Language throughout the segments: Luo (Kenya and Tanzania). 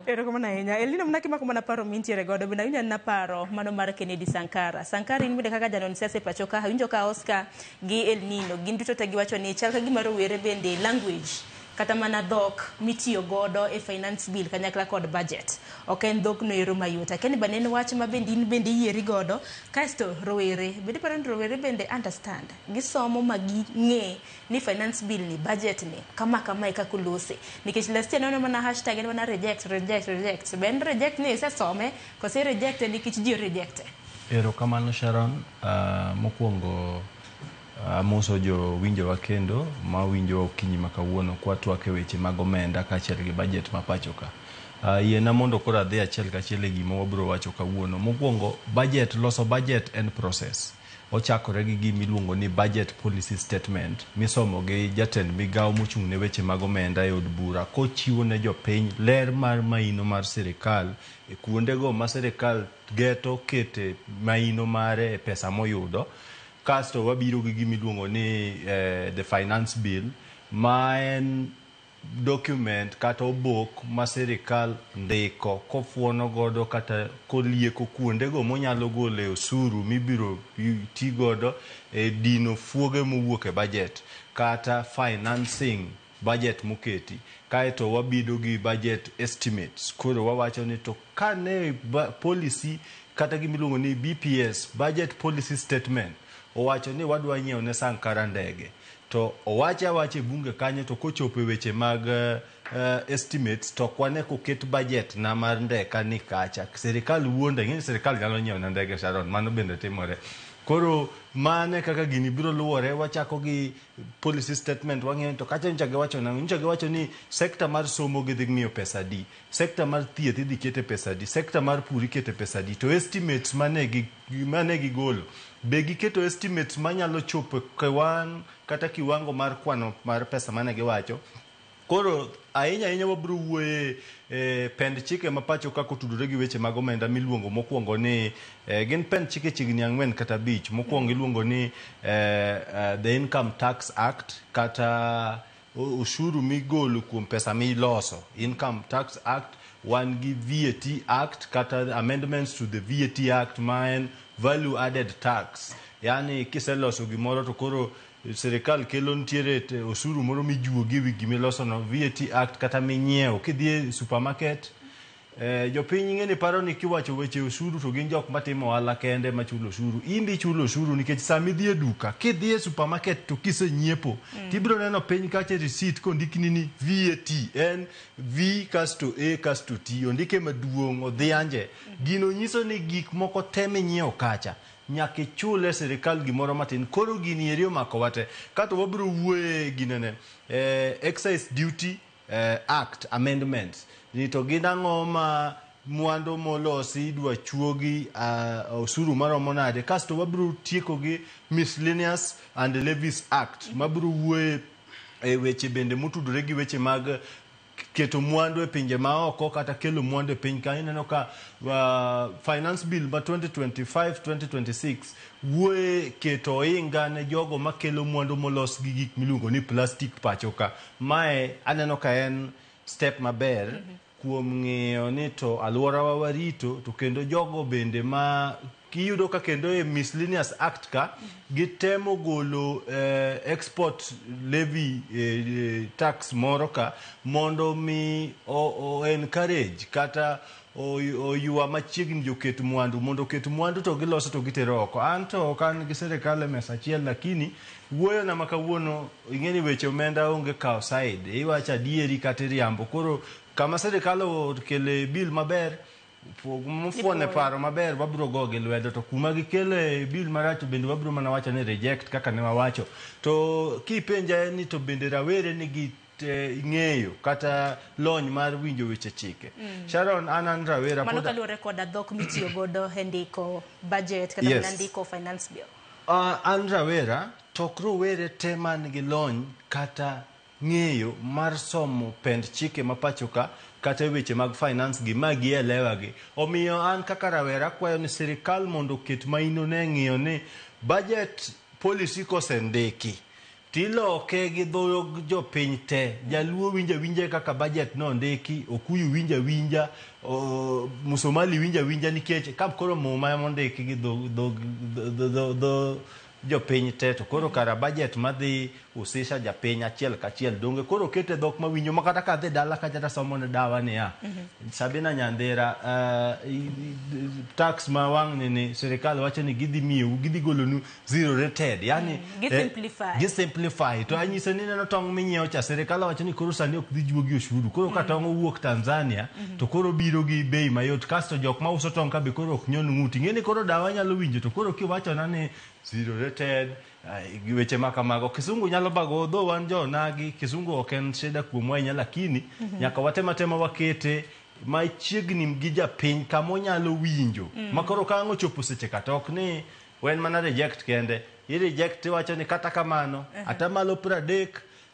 Erokamano ahinya. Elina, mana kimako mana paro mintiere godo, bende awinjo anena paro mano mar Kennedy Sankara. Sankara, in bende kaka janon siasa e pacho ka, awinjo ka Oscar gi Elnino gin duto te giwacho ni chal ka gima rowere bende language kata mana dhok mitiyo godo e finance bill kanyakla kod budget ok en dhok no ero mayot. Akia ni bende en wach ma bende in bende iyieri godo. Kasto rowere, bende iparo ni rowere bende understand, gisomo ma ging'e ni finance bill ni, budget ni, kama kama e kaka olose. Nikech last year nwaneno mana hashtag en mana reject, reject, reject. Be en reject ni isesome kose reject nikech ji reject? Erokamano Sharon. Mokwongo amoso jowinjowa kendo mawinjo okinyi ma kawuono kwatwak e weche mag omenda kaachiel gi budget ma pacho ka. Yiena mondo koro adhi achiel kachiel e gima wabiro wacho kawuono. Mokwongo, budget, loso budget en process. Ochakore gi gima iluongo ni budget policy statement misomo gi jatend migawo mochung' ne weche mag omenda e od bura kochiwo ne jopiny ler mar maino mar sirikal e kuondego ma sirikal geto kete maino mare e pesa moyudo. Kasto wabiro gi gima iluongo ni the finance bill ma en document kata obok ma sirikal ndiko kofuono godo kata kolieko kuondego monyalo gole osuru mibiro ti godo e dino fuoge mowuok e budget kata financing budget moketi. Kaeto wabido gi budget estimates. Koro wawacho ni to kane policy kata gimiluongo ni BPS, budget policy statement, owacho ni wadwa nyiewo ne Sankara ndege, to owache awacha e bunge kanyo, to kochopo e weche mag estimates to ok wane koket budget na mar ndeka ni kacha. Sirikal wuonda, ing'e ni sirikal nyalo nyiewo na ndege Sharon, mano bende timore. Koro mane kaka gini biro luwore, wachako gi policy statement, wang'iyo to kacha nyocha giwacho nang'o, nyocha giwacho ni sector mar somo gidhi ng'iyo pesa adi, sector mar thieth idhi kete pesa adi, sector mar pur ikete pesa adi, to estimates mane gigolo be giketo estimates manyalo chopo kiwang kata kiwango mar kwano mar pesa mane giwacho. Koro ahinya ahinya wabiro wuoye e pend chike ma pacho kaka otudore gi weche mag omenda miluongo mokwongo ni gin pend chike chiegni 4 kata 5. Mokwongo iluongo ni the Income Tax Act kata ushuru migolo kuom pesa miloso, Income Tax Act. Wan gi VAT Act kata amendments to the VAT Act ma en value added tax, yani kiseloso gimoro to koro sirikal kelo nitiere osuru moro mijuogi ewi gimiloso no, VAT Act, kata minyiewo kidhi e supermarket. Jopiny ing'e ni paro ni kiwacho weche osuru to gin jok matimo ohala kende machulo osuru. In be ichulo osuru nikech sama idhi e duka, kidhi e supermarket to kisenyiepo, tibiro neno piny kacha e receipt kondikni ni VAT, en V kasto A kasto T, ondike maduong' odhianje. Gino nyiso ni gik moko te minyiewo kacha nyaka ichul e sirikal gimoro matin. Koro gini eri omakowa te. Kato wabiro wuoye ginene, Excise Duty Act amendments, ni to gin ang'o ma mwandu molosi idwa chuogi osuru maromo nade. Kasto wabiro tieko gi Miscellaneous and Levies Act mabiro wuoye e weche bende motudore gi weche mag keto mwandu e pinje maoko kata kelo mwandu e piny ka. Ineno ka finance bill ma 2025-2026 wuoye keto ohinga ne jogo makelo mwandu molos gi gik miluongo ni plastic pacho ka. Mae aneno ka en step maber kuom ng'iyo ni to alworawa warito, to kendo jogo bende ma iyudo ka kendo e Miscellaneous Act ka gitemo golo export levy tax moro ka mondo mi o encourage kata oywa machiegni joket mwandu mondo oket mwandu to giloso to gitero oko. An to ok an gi sirikal e mesa achiel, lakini wuoyo na ma kawuono, ing'e ni weche omenda onge kawo side, iwacho adieri kata iriambo. Koro kama sirikal okele bill maber mofuone paro maber, wabiro go gi lwedo, to kuma gikele bill marach to bende wabiro mana wacho ni reject kaka ne wawacho. To kipenja ni to bende rawere nigi ng'eyo kata lony mar winjo weche chike, Sharon, an rawera. Mano kaluwore koda dhok mitiyo godo e ndiko budget kata mana ndiko finance bill. An rawera, to ok rowere te man gi lony kata ng'eyo mar somo pend chike ma pacho ka kata e weche mag finance gi ma gielewa gi. Omiyo an kaka rawera akwayo ni sirikal mondo oket maino ne ng'iyo ni budget policy kosendiki. Tiloke gi dho jopiny te. Jaluo winjo awinja kaka budget no ondiki, Okuyu winjo awinja, Musomali winjo awinja, nikech ka koro Muma ema ondiki gi dho jopiny te, to koro kara budget madhi usisha japiny achiel kachiel donge koro kete dhok mawinjo ma kata kadhi dala kacha tasomo ne dawa niya, Sabina Nyandira, tax ma wang' ni sirikal wacho ni gidhi miyou, gidhi golonu zero rated, yani Gi simplify. Gi simplify to anyise ni neno tong' minyiewo cha, sirikal wacho ni koro sani ok dhi juogi osuru, koro ka tong' owuok Tanzania to koro biro gi bei mayot, kasto jok mauso tong' ka be koro ok nyon ng'ut. Ing'e ni koro dawa nyalo winjo, to koro kiwachona ni zero rated, gi weche ma kamago, kisungu nyalo bago dho wan jo onagi, kisungu ok en shida kuomwa ahinya, lakini nyaka watem atema wakete machiegni gi japiny kama onyalo winjo ma koro ka ang' ochopo seche ka to ok ni wen mana reject kende, i reject iwacho ni kata kamano 30%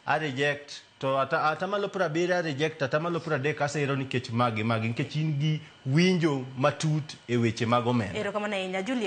a reject, to 70% a reject, 30% asiro nikech magi magi, nikech in gi winjo matut e weche mag omenda. Erokamano ahinya, Julius.